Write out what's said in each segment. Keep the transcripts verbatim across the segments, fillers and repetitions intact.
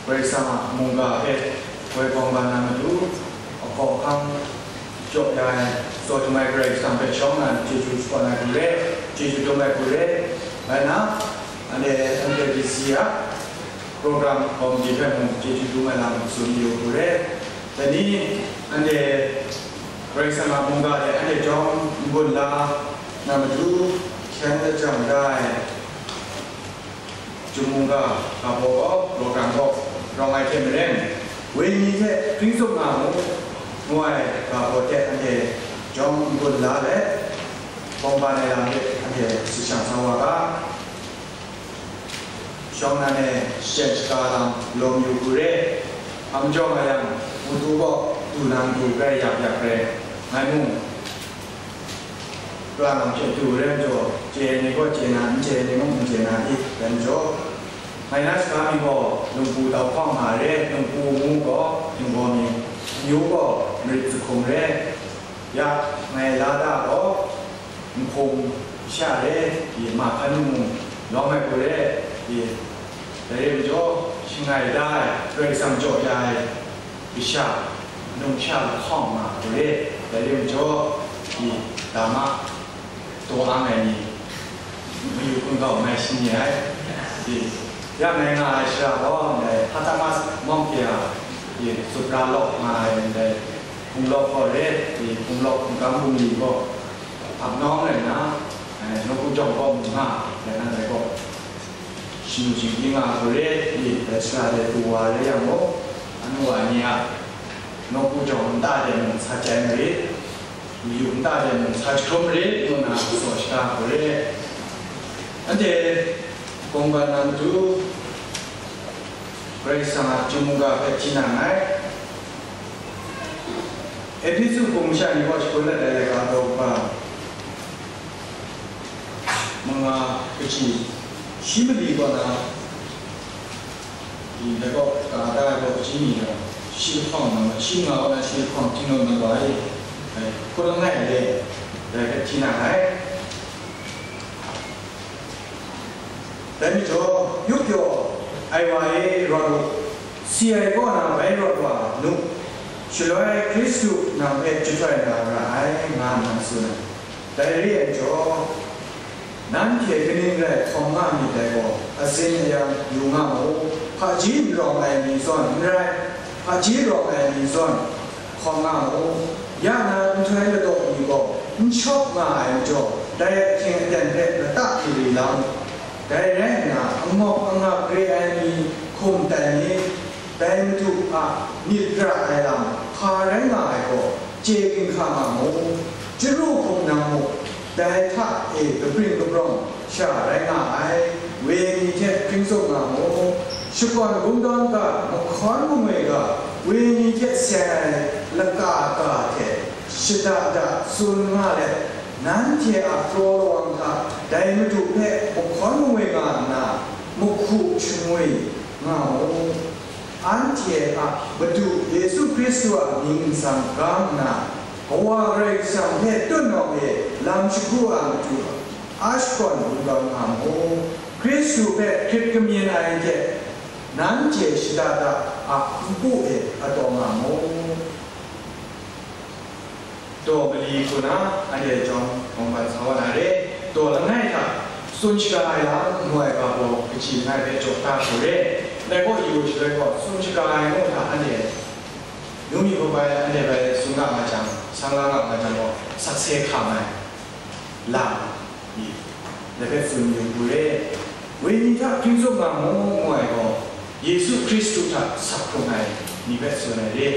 Karai Kasang a mungga hpe woi bawng ban na matu, a hkawhkam jaw ya ai, tsaw dum ai Karai Kasang hpe shawng nnan chyeju shakawn ai hku re, chyeju dum ai hku re, rai nna, anhte M K B C a program committee hpe mung chyeju dum ai lam tsun yu hku re. Dai ni, anhte Karai Kasang a mungga de anhte jawng n-gun la na matu, hkyen lajang da ai Chyum mungga ga baw gaw, program gaw rawng ai hte maren, wenyi hte hpring tsup nga mu, ngu ai ga baw hte anhte jawng n-gun la let, bawng ban ai lam hte anhte shashang sa wa ga. Shawng nnan e shachyen shaga lam lawm yu hku re, hpa majaw nga yang, matu gaw du nang du grai yak yak re, ngai mung, Pra nang hte du rai majaw, chye ai ni gaw chye na, n chye ai ni mung n chye na i, rai majaw, ngai na saga mi gaw, lungpu dau hkawng nga re, lungpu ngu gaw, htingbaw mi, amyu gaw, marit zahkum re, ya, ngai la da gaw, nhkum sha re, i, ma hkan mung lawm ai hku re, i, dai re majaw, shangai da ai, Karai Kasang jaw ya ai, Kasha, nungsha lahkawng nga hku re, dai re majaw, i, dama, daw ang ai ni, mayu hkungga mai shin ni ai, i, ya ngai nga ai shara gaw, ndai Hatamas mawng hte a, i, Supra lawk nga ai ndai hpung lawk gaw re, i, hpung lawk hpungkam bungli gaw, ap nawng rai nna, eh, nawku jawng gaw mu nga, rai nna dai gaw. Shanu shinggyim nga hku re, i, dai sara de du wa re yang gaw, anu wa ni a nawku jawng nta de mung sa chyai marit, yu nta de mung sa jahkrum marit, ngu nna tsaw shaga hku re. Anhte bawng ban na matu, Karai Kasang a Chyum mungga hpe hti na nngai. Ehpesu hpung masha ni gaw shagun dat ai laika daw kaba manga kaji shi mali kaw na, di dai kaw ka da ai kaw kaji ni gaw, shi lahkawng na, shi manga kaw na shi lahkawng htingnawn na wa e, dai hkut langai le, dai hpe hti na nngai. Dai majaw, yu pyaw ai wa e, rawt u, si ai kaw na bai rawt wa nu, shaloi Hkristu nang hpe jahtoi na ra ai, nga nna tsun ai. Dai re ai majaw, nanhte kaning rai hkawm nga myit dai gaw, atsin ayang yu nga mu, hpaji n rawng ai ni zawn n rai, hpaji rawng ai ni zawn hkawm nga mu, ya na nhtoi ladaw ni gaw n shawk nga ai majaw, dai ahkying aten hpe lata hkri la mu. Dai rai nna, angawk angak re ai ni hkum tai mi, dai Madu a myit ra ai lam hpa rai nga ai gaw, chye ginhka nga mu. Chyaru hkum nang mu, dai hta e kapring kaprawng sha rai nga ai, wenyi hte hpring tsup nga mu. Shakawn gumdawn ga, mahkawn mangwi ga, wenyi hte seng ai laka ga hte shada da tsun nga let, nanhte a kraw lawang hta dai Madu hpe mahkawn mangwi nga nna, mahku shangwi nga mu. Anhte a Madu Yesu Hkristu a mying nsang gang nna, Kawa Karai Kasang hpe tutnawng e lam shagu a matu a shakawn wundawn nga mu. Hkristu hpe hkrit kamyin ai hte nanhte shada da a npu e ataw nga mu. Daw mali hku na, anhte jawng bawng ban sa wa na re, daw langai hta, tsun shaga ai lam ngu ai ga gaw, kaji langai hpe jaw da hku re, ndai gaw yu shaloi gaw, tsun shaga ai ngu hta anhte, yu mi hpabai anhte bai tsun nga nga jang, sang la nga nga jang gaw, sakse hkam ai lam ni, ndai hpe tsun yu hku re, wenyi hta hpring tsup nga mu, ngu ai gaw, Yesu Hkristu hta sak hkrung ai ni hpe tsun ai re.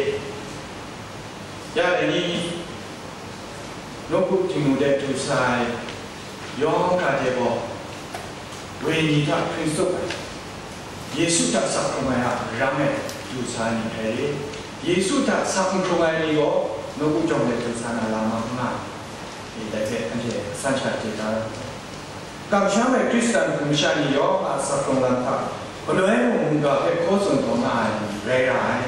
Ya dai ni, nawku Htingnu de du sa ai yawng hkra de gaw, wenyi hta hpring tsup ai, Yesu hta sak hkrung ai a ram e du sa ai ni hpe re. Yesu hta sak hkrung ai ni gaw, nawku jawng de du sa na lam a n nga, e, dai hte anhte san sha chye da. Kamsham ai Hkristan hpung masha ni yawng a sak hkrung lam hta, galoi mung mungga hpe hkaw tsun taw nga ai ni rai ra ai.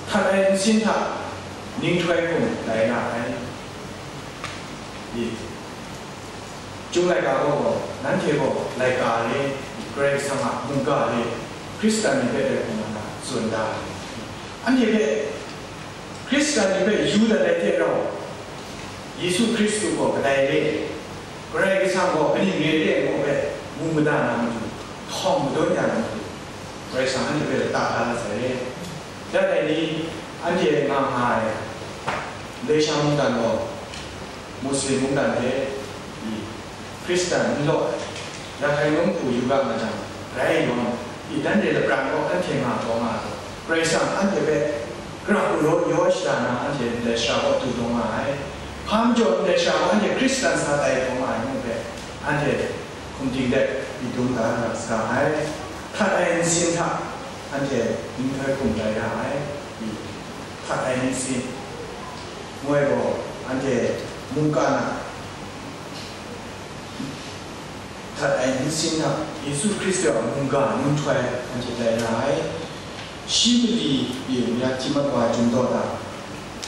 Htat ai nsin hta ninghtoi hkum lai ra ai. I, Chyum laika gaw, nanhte gaw laika re, Karai Kasang a mungga re, Hkristan ni hpe rai hkungga na tsun da ai. Anhte hpe Hkristan ni hpe yu dat ai hte rau, Yesu Hkristu gaw kadai re, Karai Kasang gaw kaning re re ai hpe mu mada na matu, htawng madun ya na matu, Karai Kasang anhte hpe lata da la sai. Dat ai ni, anhte nga nga ai Malaysia mungdan gaw, Muslim mungdan hte, i, Hkristan n law ai, Rakhine mung hku yu ga nga jang, rai yawn, i, dan re lapran gaw anhte nga taw nga ai. Karai Kasang anhte hpe gara galaw yaw shada na anhte ndai sara kaw du taw nga ai. Hpa majaw ndai sara gaw anhte Hkristan sa tai taw nga ai ngu hpe, anhte hkum ting de i dum da na saga ai. Hkrat ai nsin hta anhte nhtoi hkum tai ra ai. I, hkrat ai nsin, ngu ai gaw, anhte mungkan a hkrat ai nsin hta Yesu Hkristu a mungga nhtoi anhte tai ra ai. Shi mali pyi, ya hti mat wa jum taw da,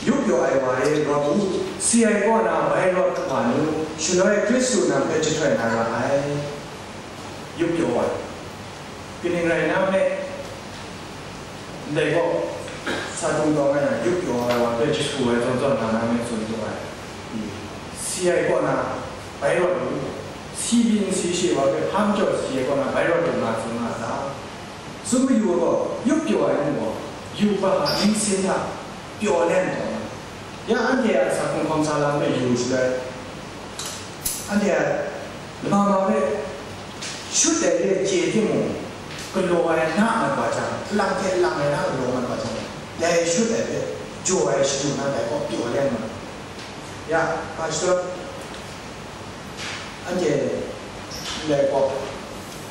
yup pyaw ai wa e, rawt u, si ai kaw na bai rawt wa nu, shaloi Hkristu nang hpe jahtoi na ra ai. Yup pyaw ai. Kaning rai nna me, ndai gaw, sa dung taw nga yang, yup pyaw ai wa hpe jasu ai zawn zawn na na me tsun taw ai. Si ai kaw na bai rawt u, si byin si she wa hpe hpa majaw si ai kaw na bai rawt u nga tsun nga sa. Tsun mayu ai gaw, yup pyaw ai ngu gaw, yubak a nsin hta pyaw let ai. Ya anhte a sa hkrung hkawm sa lam hpe yu shaloi, anhte a lama ma hpe shut ai re chye timung, galaw ai na mat wa jang, lang hte lang ai na galaw mat wa jang, dai shut ai hpe jaw ai shadu na dai kaw pyaw let ai. Ya, hpa shadawn, anhte ndai kaw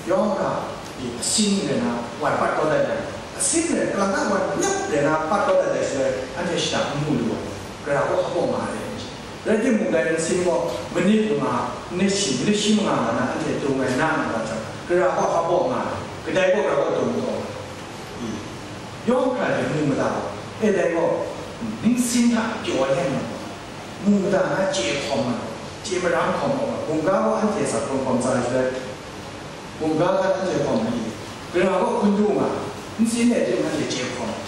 yawng hkra, i, asin rai na wan pat kau dat ai, asin rai, kalang a wan nyap rai na pat kau dat ai shaloi, anhte shada n mu lu ai, gara kaw hpa baw nga ai. Rai timung, dai nsin gaw manit manga, manit shi, manit shi manga nga na anhte dung ai na nga wa jang, gara kaw hpa baw nga ai, kadai kaw gara kaw dung taw nga ai. I, yawng hkra hte mu mada, e dai gaw, nsin hta pyaw ai hte nga, mu mada na chye hkawm ai, chye marang hkawm ai, mungga gaw anhte sa hkrung hkawm sa ai shaloi, mungga hkan anhte hkawm ai, gara gaw hkun du nga, nsin e ting anhte chye hkawm ai,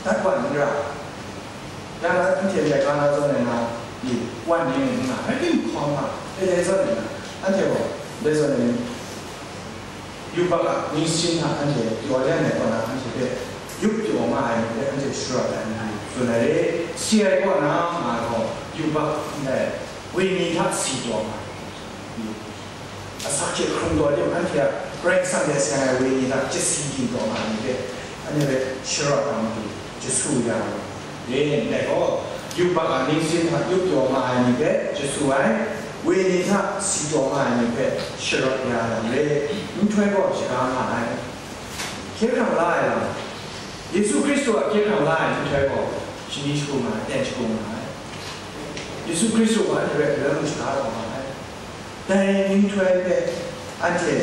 dat wa n ra, ya na anhte laika na zawn ai na, i, wan ning n nga, rai tim hkawm nga, e dai zawn ai na, anhte gaw, dai zawn ai ni, yubak a nsin hta anhte pyaw let ai kaw na anhte hpe yup pyaw nga ai ni hpe anhte sharawt ai ni tsun ai re. Si ai kaw na nga gaw yubak ndai wenyi hta si taw nga ai. Asak hte hkrung taw tim anhte a Karai Kasang hte seng ai wenyi hta chyasi ging taw nga ai ni hpe anhte hpe sharawt ai matu jasu ya ai. Re, ndai gaw, yubak a nsin hta yup pyaw nga ai ni hpe jasu ai, wenyi hta si taw nga ai ni hpe sharawt ya ai lam re, nhtoi gaw shaga nga ai. Hkye hkrang la ai lam, Yesu Hkristu a hkye hkrang la ai nhtoi gaw, shani shagu nga ai, aten shagu nga ai. Yesu Hkristu gaw anhte hpe galoi mung shaga taw nga ai. Dai nhtoi hpe anhte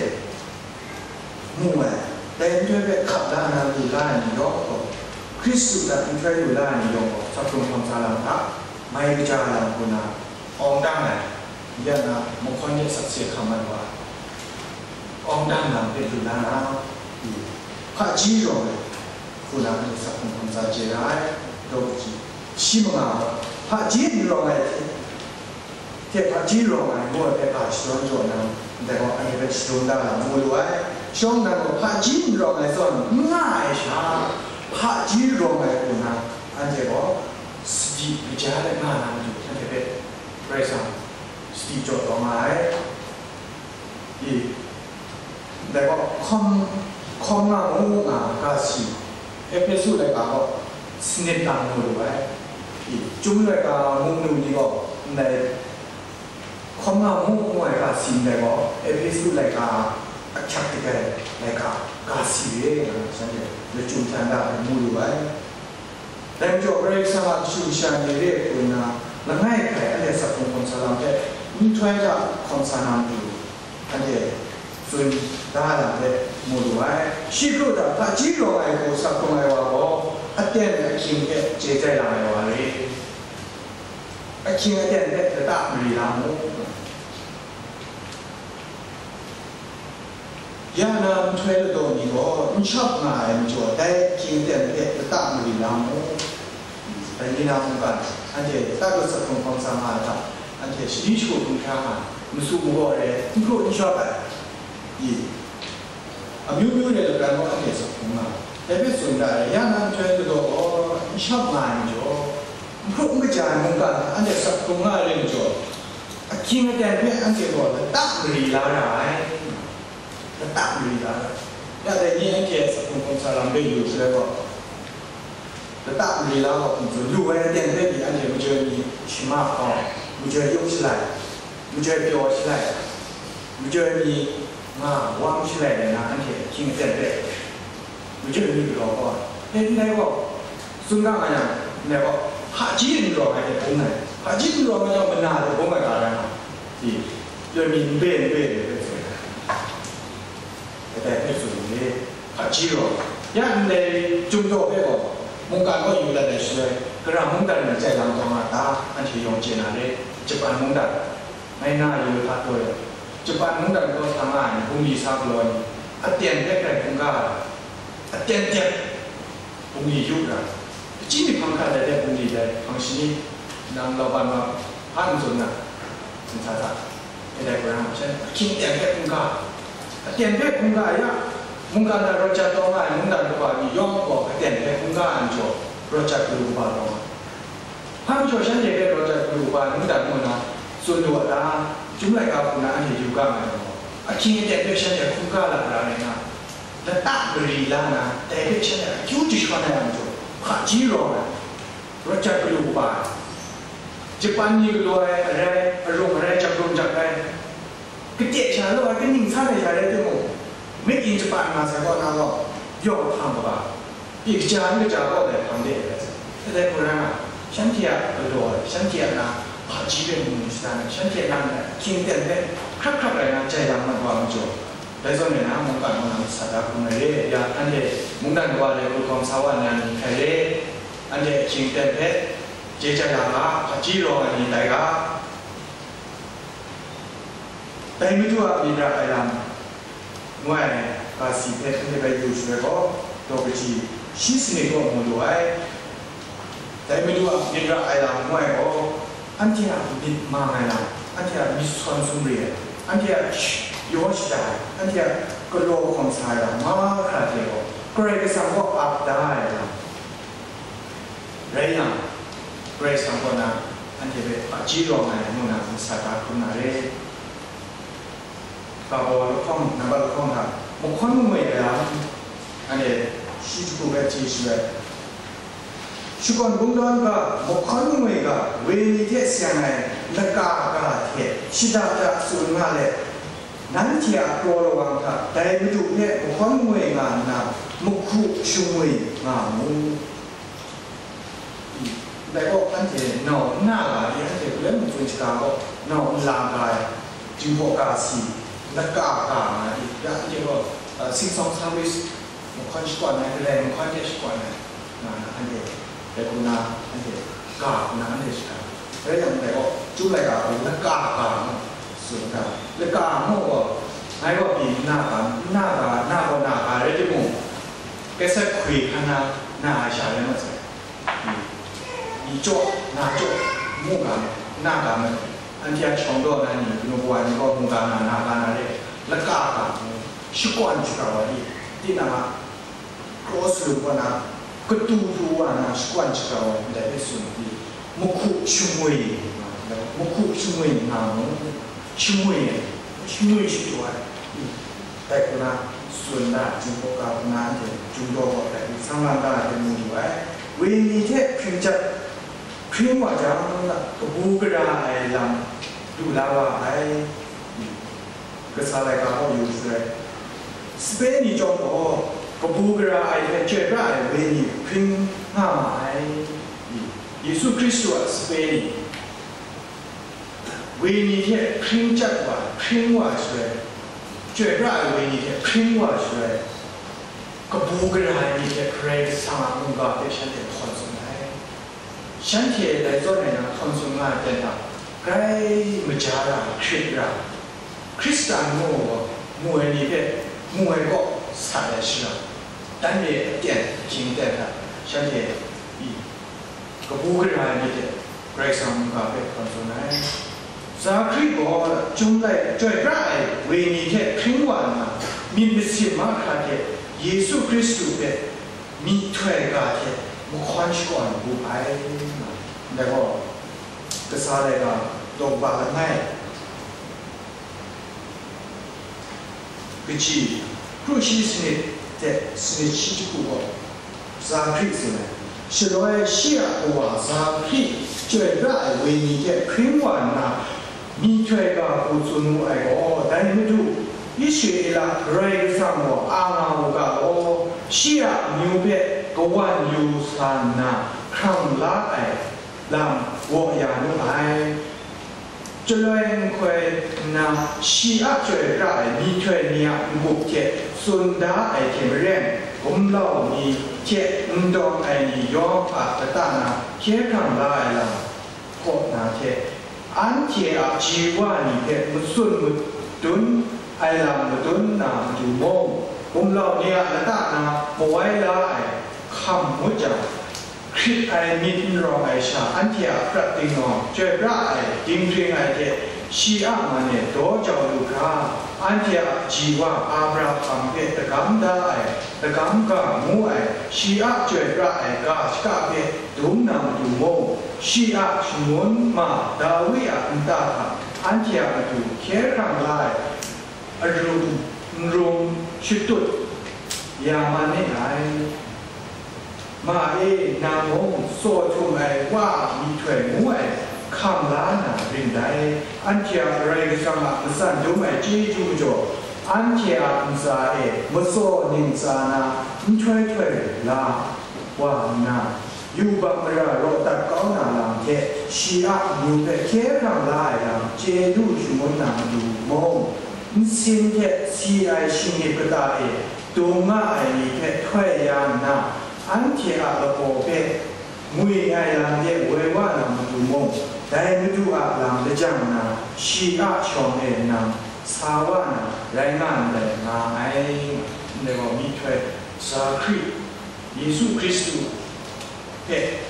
mu ai, dai nhtoi hpe hkap la na lu la ai ni yawng gaw, Hkristu hta nhtoi lu la ai ni yawng gaw, sa hkrung hkawm sa lam hta, mai kaja lam hku na awng dang ai, ya na mahkawn de sakse hkam ai wa, awng dang lam hpe lu la na, hpaji rawng ai hku na sa hkrung hkawm sa chye ra ai, daw shi manga gaw, hpaji n rawng ai hte, hte hpaji rawng ai ngu ai hpe ga shadawn jaw nna, ndai gaw anhte hpe shadum da lam mu lu ai. Shawng nnan gaw hpaji n rawng ai zawn n nga ai sha, hpaji rawng ai hku na, anhte gaw sadi kaja let nga na matu, anhte hpe Karai Kasang sadi jaw taw nga ai. I, dai gaw hkawm, hkawm nga mu nga ga si, Ehpesu laika gaw sanit lang mu lu ai. I, Chyum laika mung nu ni gaw ndai hkawm nga mu ngu ai ga si ndai gaw, Ehpesu laika ahkyak dik ai laika ga si re nga, shanhte lachyum htan da ai mu lu ai. Dai majaw, Karai Kasang a kashu kasha ni re ai hku nna, langai hkai anhte sa hkrung hkawm sa lam hte, nhtoi hta hkawm sa na matu, anhte tsun da ai lam hpe mu lu ai. Shi kru hta hpaji rawng ai hku sa hkrung ai wa gaw, aten ahkying hpe chye chye la ai wa re. Ahkying aten hpe lata mari la mu. Ya na nhtoi ladaw ni gaw n shawp nga ai majaw, dai ahkying aten hpe lata mari la mu. Dai ni na mungkan, anhte lata rawt sakhkrung hkawm sa nga ai hta, anhte shani shagu hkrum hkra nga ai, masu magaw re, n hkru n shawp ai, i, amyu myu re lagan gaw anhte sakhkrung nga ai. Dai hpe tsun da ai, ya na nhtoi ladaw gaw n shawp nga ai majaw, n hkru n kaja ai mungkan hta anhte sakhkrung nga ai rai majaw, ahkying aten hpe anhte gaw lata mari la ra ai. Lata mari la ai. Ya dai ni anhte a sakhkrung hkawm sa lam hpe yu shaloi gaw, lata mari la gaw hkum tsun lu ai aten hpe pyi anhte majoi mi shama hkawng, majoi yum shalai, majoi pyaw shalai, majoi mi nga wang shalai rai na anhte ahkying aten hpe majoi mi galaw gaw, e ndai gaw, tsun ga nga yang, ndai gaw, hpaji n rawng ai hte bung ai, hpaji n rawng ai yang mana hte bung ai ga rai nga, i, majoi mi n be n be ai hpe tsun ai. Kadai hpe tsun n re, hpaji rawng. Ya ndai Chyum daw hpe gaw, mungkan kaw yu dat ai shaloi, karam mungdan ni jai lang taw nga ta, anhte yawng chye na re, Japan mungdan, ngai na yu hta taw yang, Japan mungdan kaw sa nga ai ni, bungli sa galaw ni, aten hpe grai hkungga ai, aten tep bungli yu ra, achyi myit hpang hkrat ai hte bungli dai hpang shani, nang lauban ma hpa n tsun na, n sa sa. Kadai hkra shan ahkying aten hpe hkungga, aten hpe hkungga ya, mungkan na rawt jat taw nga ai mungdan kaba ni yawng gaw aten hpe hkungga ai majaw, rawt jat galu kaba taw nga. Hpa majaw shanhte hpe rawt jat galu kaba ai mungdan ngu na tsun lu a ta? Chyum laika hku na anhte yu ga nga ai gaw, ahkying aten hpe shanhte hkungga la ra ai nga, lata mari la na, dai hpe shanhte akyu jashawn ai a majaw, hpaji rawng ai, rawt jat galu kaba ai, Japan ni galaw ai arai, arung arai, jakrum jak ai, kate sha law ai, kaning san ai sha rai timung, made in Japan nga sai kaw na gaw, yawng hpang kaba, pyi kaja n kaja kaw dai hpang de ai rai sai. Kadai hkra nga, shanhte a galaw ai, shanhte a na, hpaji hpe mu shada na, shanhte a na, ahkying aten hpe hkrak hkrak rai na, jai lang mat wa majaw, dai zawn e na, mungkan kaw na masat da hkrum ai re, ya, anhte mungdan kawa dai hkruhkawm sa wa na ni hkrai re, anhte ahkying aten hpe, je jai lang ga, hpaji rawng ai ni tai ga. Dai Madu a myit ra ai lam ngu ai ga si hpe anhte bai yu shaloi gaw, daw kaji shi sanit kaw mu lu ai. Dai Madu a myit ra ai lam ngu ai gaw, anhte a myit mang ai lam, anhte a myit sawn sumri ai, anhte a sh-, yaw shada ai, anhte a galaw hkawm sa ai lam mahkra hte gaw, Karai Kasang kaw ap da ai lam rai yang, Karai Kasang kaw na anhte hpe hpaji rawng ai ngu na masat da hkrum na re. Ga baw lahkawng, nambat lahkawng hta, mahkawn mangwi ai lam, anhte shi jahku hpe chye shaloi, shakawn kungdawn ga, mahkawn mangwi ga, wenyi hte seng ai laka ga hte shada da tsun nga let, nanhte a kraw lawang hta dai Madu hpe mahkawn mangwi nga nna, mahku shangwi nga mu. Ndai gaw, anhte nau n na ga i, anhte galoi mungchyum shaga gaw nau n la ga ai, Jinghpaw ga si, laka ga nga i, ya anhte gaw, uh, sing sawng service, mahkawn shakawn ai, galai mahkawn hte shakawn ai, nga na anhte, dai hku na anhte, ga hku na anhte shaga. Rai yang, ndai gaw, Chyum laika gaw, laka ga ngu, tsun ga, laka ngu gaw, ngai gaw pyi n na ga, n na ga, na gaw na ga rai timung, kaisak hkwi hkan na, na ai sha rai mat sai. Ni jaw, na jaw, mu ga, na ga ma, anhte a shawng daw na ni, kanu kawa ni gaw mu ga na, na ga na re, laka ga mu, shakawn shagrau ai ni, tinang a kraw salum kaw na, katu pru wa na, shakawn shagrau ai ndai hpe tsun ai ni, mahku shangwi, mahku shangwi nga mu, shangwi, shangwi shadu ai. Dai hku na, tsun da, Jinghpaw ga hku na, anhte Chyum daw gaw dai hku, sang lang ga ai hte mu lu ai. Wenyi hte hpring jat, hpring wa jang, kabu gara ai lam du la wa ai. Kasa laika gaw yu shaloi, sape ni chyawm gaw, kabu gara ai hte chyoi pra ai wenyi hpring nga ma ai. Yesu Hkristu a sape ni, wenyi hte hpring chyat wa, hpring wa shaloi, chyoi pra ai wenyi hte hpring wa shaloi, kabu gara ai ni hte Karai Kasang a mungga hpe shanhte htawn tsun ai. Shanhte dai zawn ai na htawn tsun nga ai ten hta, grai maja ra, hkrit ra, Hkristan ngu, ngu ai ni hpe mu ai kaw sat ai shara, dan re aten, ahkying aten hta shanhte i kabu gara ai myit de, Karai Kasang mungga hpe hkawn tsun ai. Zakari gaw chyum lai chyoi pra ai wenyi hte hpring wa nna, myit masin mahkra hte Yesu Hkristu hpe myihtoi ga hte mahkawn shakawn wu ai. Ndai gaw, kasa laika daw ba langai, kaji, kru shi sanit hte sanit shi jahku gaw, Zakari tsun ai. Shaloi shi a kawa Zakari chyoi pra ai wenyi hte hpring wa nna, myihtoi ga hku tsun wu ai gaw, dai Madu, Israela Karai Kasang gaw a nga u ga law, shi a amyu hpe kawan yu sa nna hkrang la ai lam gaw ya nu ai. Chyaloi nhtoi nna, shi a chyoi pra ai myihtoi ni a n-gup hte tsun da ai hte maren, gumlau ni hte n dawng ai ni yawng a lata na hkye hkrang la ai lam kaw na hte, anhte a ji wa ni hpe matsun madun ai lam madun na matu mung, gumlau ni a lata na mawai la ai hkam ngut jang, hkrit ai myit n rawng ai sha, anhte a prat dingdawng chyoi pra ai, dinghpring ai hte shi a man e daw jau lu hkra, anhte a ji wa Abraham hpe dagam da ai, dagam ga ngu ai, shi a chyoi pra ai ga shaka hpe dum na matu mung, shi a shangun ma Dawi a nta hta anhte a matu hkye hkrang la ai, arum n rum shatut ya man ni ai. Ma e, nang mung tsaw htum ai wa a myihtoi ngu ai hkam la na rin dai. Anhte a Karai Kasang a matsan dum ai chyeju majaw, anhte a ntsa e matsaw ntsa na nhtoi htoi la wa nna, yubak mara raw dat kau na lam hte shi a amyu hpe hkye hkrang la ai lam chye du shangun na matu mung, nsin hte si ai shingnip kata e dung nga ai ni hpe htoi ya nna, anhte a lagaw hpe ngwi ai lam de woi wa na matu mung, dai Madu a lam lajang na, shi a shawng e nang sa wa na rai nga ndai nga ai. Ndai gaw myihtoi, Zakari, Yesu Hkristu hpe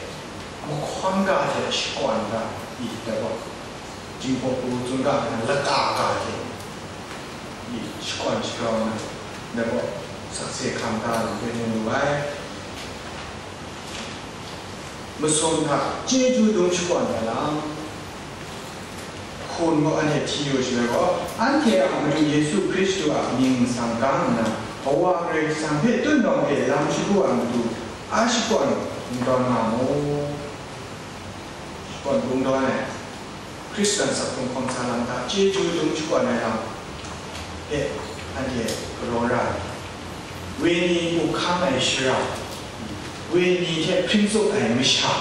mahkawn ga hte shakawn ga i dai gaw, Jinghpaw Pru tsun ga hte lata ga hte i shakawn shagrau na, dai gaw sakse hkam da lu hte mu lu ai. Masum hta chyeju dum shakawn ai lam, hkun gaw anhte hti yu shaloi gaw, anhte a Madu Yesu Hkristu a mying masang gang nna, Kawa Karai Kasang hpe tutnawng e lam shagu a matu a shakawn n tawn nga mu. Shakawn bungdawn ai Hkristan sakhkrung hkawm sa lam hta chyeju dum shakawn ai lam hpe anhte galaw ra ai. Wenyi up hkang ai shara, wenyi hte hpring tsup ai masha,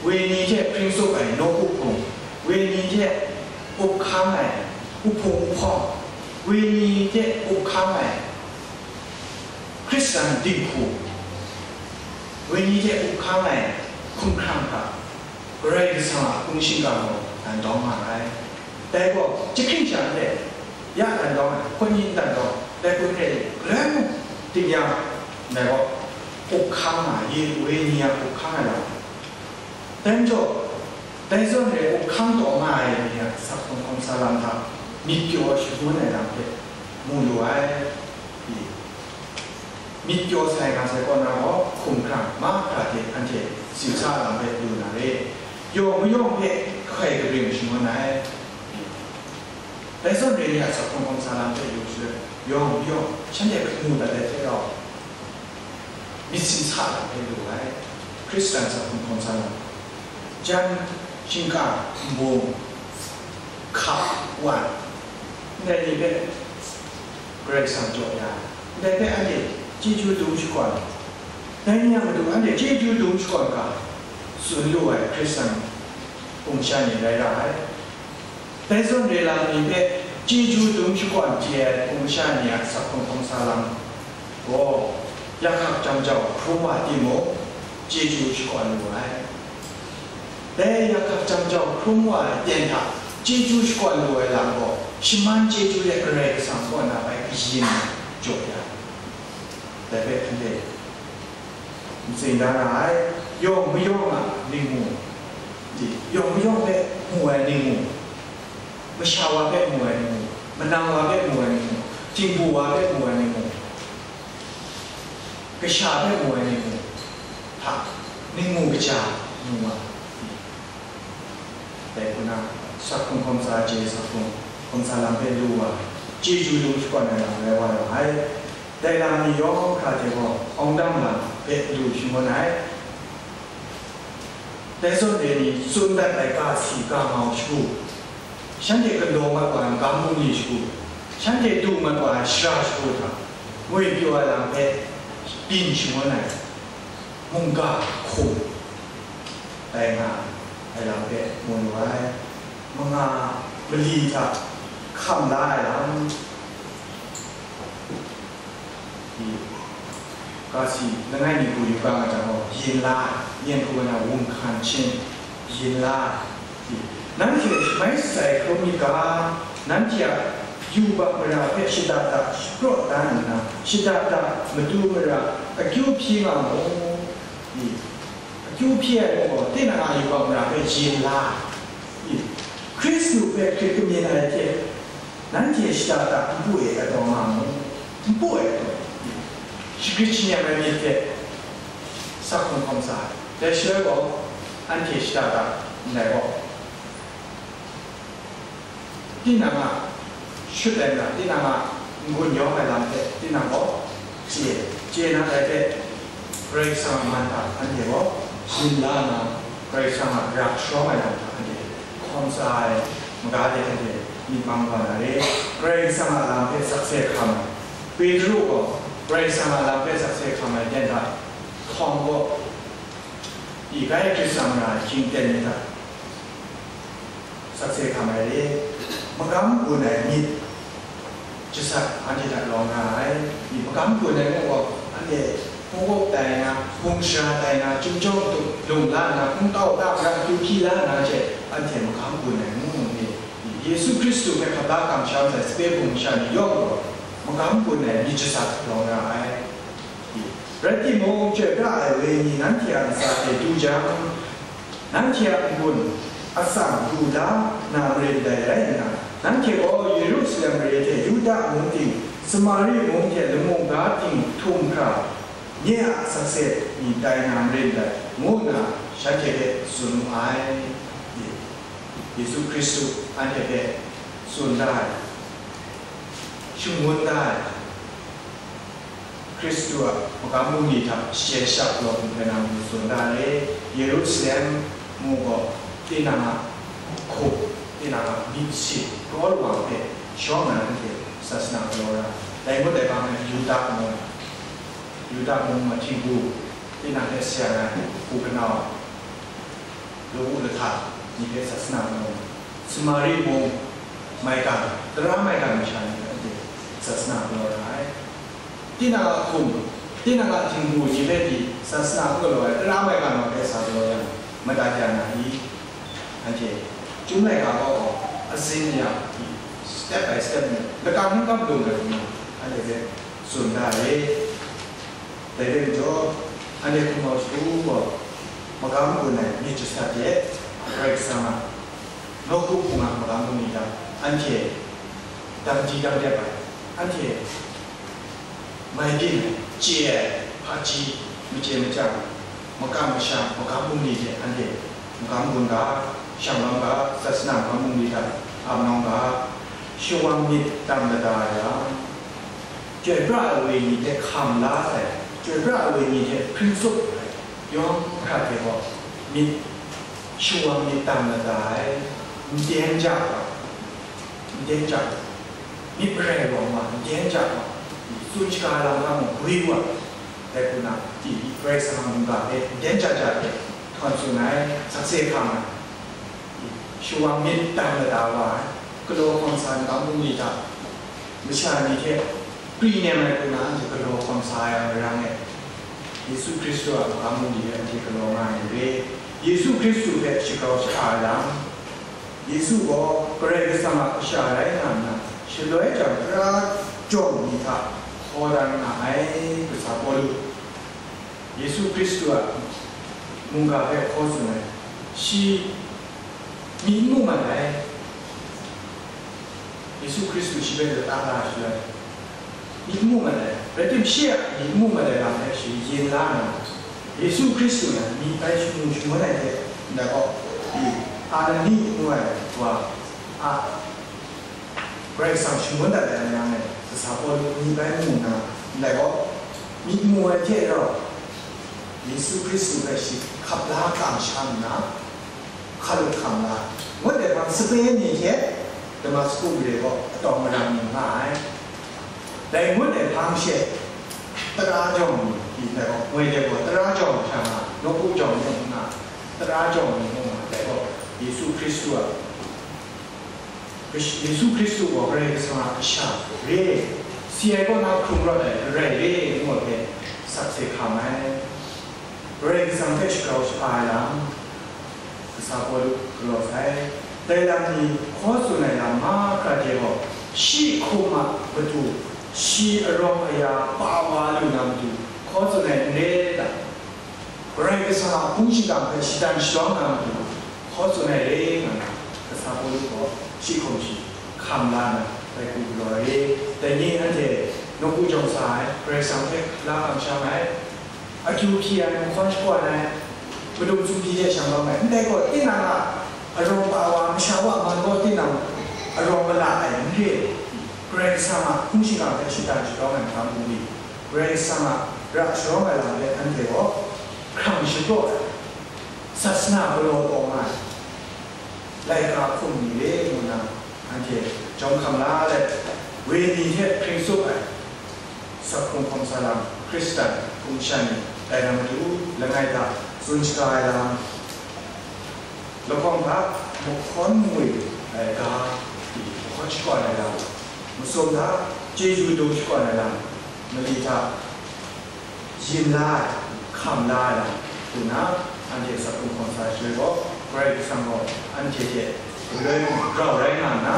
wenyi hte hpring tsup ai nawku hpung, wenyi hte up hkang ai uhpung uhpawng, wenyi hte up hkang ai Hkristan dinghku, wenyi hte up hkang ai hkumhkrang hta, Karai Kasang a hpung shingkang gaw dan dawng nga ai. Dai gaw, jahkring sha n re, ya dan dawng ai, hkawhni n dan dawng, dai hku n re, galoi mung, ding yang, dai gaw, up hkang nga, ye wenyi a up hkang ai lam. Dai majaw, dai zawn re up hkang taw nga ai ni a sakhkrung hkawm sa lam hta myit pyaw shangun ai lam hpe mu lu ai. Myit pyaw sai nga sai kaw na gaw, hkumhkrang mahkra hte anhte tsim sa lam hpe lu na re, yawng mayawng hpe hkai kabring shangun ai. Dai zawn re ni a sakhkrung hkawm sa lam hpe lu shaloi, yawng mayawng shanhte hpe mu dat ai hte rau, myit sin sa lam hpe lu ai. Hkristan sakhkrung hkawm sa lam, jan, shingkang, nbung, hka, wan, ndai ni hpe Karai Kasang jaw ya, ndai hpe anhte chyeju dum shakawn, dai ni a matu anhte chyeju dum shakawn ga, tsun lu ai Hkristan hpung sha ni rai ra ai. Dai zawn re lam ni hpe chyeju dum shakawn chye ai hpung sha ni a sakhkrung hkawm sa lam gaw, yakhak jam jau hkrum wa timung, chyeju shakawn lu ai. Dai yakhak jam jau hkrum wa ai ten hta chyeju shakawn lu ai lam gaw, shaman chyeju let Karai Kasang kaw na bai kayin ai. jaw ya. Dai hpe hkan de matsing da ra ai, yawng mayawng a ningmu, di, yawng mayawng hpe mu ai ningmu, masha wa hpe mu ai ningmu, manang wa hpe mu ai ningmu, htingbu wa hpe mu ai ningmu, kasha hpe mu ai ningmu hta, ningmu kaja mu ai. Dai hku na, sak hkrung hkawm sa ai, sakse hkrung hkawm sa lam hpe lu wa, chyeju lung shakawn ai lam rai wa yang ai. Dai lam ni yawng hkra hte gaw, awng dam lam hpe lu shangun ai. Dai zawn re ni tsun dat ai ga si ga mau shagu, shanhte galaw mat wa ai magam bungli shagu, shanhte du mat wa ai shara shagu hta, ngwi pyaw ai lam hpe byin shangun ai. Mungga hkum rai nga ai lam hpe mu lu ai. Manga mali hta hkam la ai lam, di, ga si langai mi hku yu ga nga jang gaw, yin la ai, yin hku na wung hkan hpyin, yin la ai. Nanhte mai shatsai hkrum myit ga, nanhte a yubak mara hpe shada da shapraw dan nna, shada da matu mara akyu hpyi nga mu. Akyu hpyi ai mung gaw, tinang a yubak mara hpe yin la. Hkristu hpe hkrit kamyin ai hte, nanhte shada da npu e kataw nga mu, npu e kataw, shagrit shanyam ai myit hte, sak hkrung hkawm sa ai. Dai shaloi gaw, anhte shada da ndai gaw, tinang a shut ai mara, tinang a n-gun yawng ai lam hte, tinang gaw chye, chye na dai hte, Karai Kasang a man hta anhte gaw yin la nna, Karai Kasang a ra sharawng ai lam hta anhte hkawm sa ai, maga de anhte myit mang wa na re. Karai Kasang a lam hpe sakse hkam ai, Petru gaw Karai Kasang a lam hpe sakse hkam ai ten hta, htawng gaw, i gai Hkristu a mara hkying ten ni hta, sakse hkam ai re, magam gun ai myit jasat anhte hta lawng nga ai. Myit magam gun ai mung gaw, anhte hpung up tai na, hpung shara tai na, chyum jawng tup lung la nna, hpung tau ta pra kyu hpyi la nna hte, anhte magam gun ai mung myit, Yesu Hkristu hpe hkap la kamsham sai sape hpung masha ni yawng gaw, magam gun ai myit jasat lawng nga ai. Rai timung, chyoi pra ai wenyi nanhte a ntsa e du jang, nanhte a n-gun atsam du la na marin dai rai nna, nanhte gaw Yerusalem mare hte Yuda mung ting, Samari mung hte lamu ga ting htum hkra, nye a sakse ni tai na marin dai, ngu nna shanhte hpe tsun mu ai. Yesu Hkristu anhte hpe tsun da ai, shangun da ai, Hkristu a magam bungli hta shachyen shap law hpe nang tsun da ai. Yerusalem mung gaw, tinang a hkum, tinang a myit sin, kraw lawang hpe shawng nna nanhte sasana galaw ra ai. Dai ngut ai hpang e Yuda mung, Yuda mung mahtingbu, tinang hte sayang ai hku kanau, lawu lahta ni hpe sasana galaw, Samari mung maigan, tara maigan masha ni hpe anhte sasana galaw ra ai. Tinang a hkum, tinang a htingbu ni hpe pyi sasana n galaw ai tara maigan wa hpe sa galaw yang, madat ya na i? Anhte Chyum laika kaw gaw, azin ya, step by step ni, lakam hkam lung ai hku, anhte hpe tsun da ai. Dai hte majaw, anhte hkum hkau shagu gaw, magam gun ai myit jasat de, Karai Kasang a nawku hpung a magam bungli hta, anhte dang di dang dep ai, anhte mai byin ai, chye ai, hpaji, machye machyang, makam masham, magam bungli hte anhte magam gun ga, shang lam ga, sasana magam bungli hta ap nawng ga, shawang myit tam lada ai lam, chyoi pra ai wenyi hte hkam la sai, chyoi pra ai wenyi hte hpring tsup ai, yawng hkra hte gaw myit shawang myit tam lada ai, n ten ja wa, n ten ja, myit marai rawng wa, n ten ja wa, tsun shaga lam hta mung gwi wa, dai hku na, Karai Kasang a mungga hpe n ten ja ja hte htawn tsun ai, sakse hkam ai, shawang myit tam lada wa ai, galaw hkawm sa ai magam bungli hta, masha ni hte pri nem ai hku na anhte galaw hkawm sa ai a marang e, Yesu Hkristu a magam bungli hpe anhte galaw nga ai ni re. Yesu Hkristu hpe shagrau sha-a ai lam, Yesu gaw Karai Kasang a Kasha rai nga nna, shaloi jang tara jawng ni hta Hkaw dan nga ai, kasa Pawlu, Yesu Hkristu a mungga hpe hkaw tsun ai, shi myi n mu mat ai. Yesu Hkristu shi hpe lata la shi ai, myi n mu mat ai. Rai timung, shi a myi n mu mat ai lam hpe shi yin la na, Yesu Hkristu na myi bai shangun shangun ai hte, ndai gaw, i, Anani ngu ai wa a, Karai Kasang shangun dat ai yang e, kasa Pawlu myi bai mu nna, ndai gaw, myi mu ai hte rau, Yesu Hkristu hpe shi hkap la kamsham nna, hkalut hkam la, ngut ai hpang sape ni hte Damasku mare gaw atawng marang mi nga ai. Dai ngut ai hpang she, tara jawng ni, ndai gaw, moi de gaw, tara jawng hkra nga, nawku jawng mung nga, tara jawng ni mung nga, dai gaw, Yesu Hkristu a Yesu Hkristu gaw Karai Kasang a kasha re, si ai kaw na hkrung rawt ai Karai re ngu ai hpe sakse hkam ai. Karai Kasang hpe shagrau shaga ai lam, kasa Pawlu galaw sai. Dai lam ni hkaw tsun ai lam mahkra de gaw, shi hkum a matu, shi arawng aya pa wa lu na matu hkaw tsun ai n re ta? Karai Kasang a hpung shingkang hpe shatan shadawng na matu hkaw tsun ai re nga na, kasa Pawlu gaw shi hkum shi hkam la na, bai hku galaw ai re. Dai ni anhte nawku jawng sa ai, Karai Kasang hpe la kamsham ai, akyu hpyi ai, mahkawn shakawn ai, madung sumsing hte shang lawm ai, ndai gaw tinang a arawng pa wa, masha wa man gaw tinang arawng ala ai n re. Karai Kasang a hpung shingkang hpe shatan shadawng ai hkam n ri. Karai Kasang a ra sharawng ai lam hpe anhte gaw hkrang shapraw ai, sasana galaw taw nga ai, laika hkum ni re ngu na, anhte jawm hkam la let, woi ni hte hpring tsup ai, sakhkrung hkawm sa lam, Hkristan hpung shan ni, dai na matu langai hta tsun shaga ai lam, lahkawng hta mahkawn ngwi ai ga, mahkawn shakawn ai lam, masum hta chyeju dum shakawn ai lam, mali hta yin la ai, hkam la ai lam, hku na, anhte sakhkrung hkawm sa ai shaloi gaw, Karai Kasang gaw anhte hte galoi mung rau rai nga nna,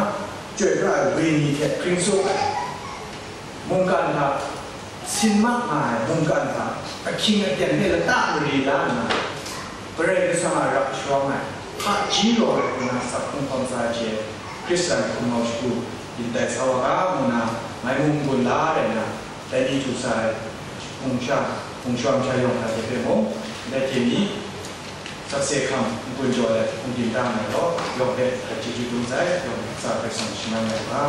chyoi pra ai woi ni hte hpring tsup ai, mungkan hta sin mak nga ai, mungkan hta ahkying aten hte lata mari la nna, Karai Kasang a ra sharawng ai, hpaji rawng ai hku na sakhkrung hkawm sa ai hte, Hkristan hpung mau shagu yin tai sa wa ga ngu na, ngai mung n-gun la rai nna, dai ni htu sa ai hpung sha, hpung shawng sha yawng hta hte hpe mung, ndai hte ni sakse hkam n-gun jaw let hpung gindan ai gaw, yawng hpe hkrat chyeju dum sai, yawng hpe tsa Karai Kasang shangang ai u ga.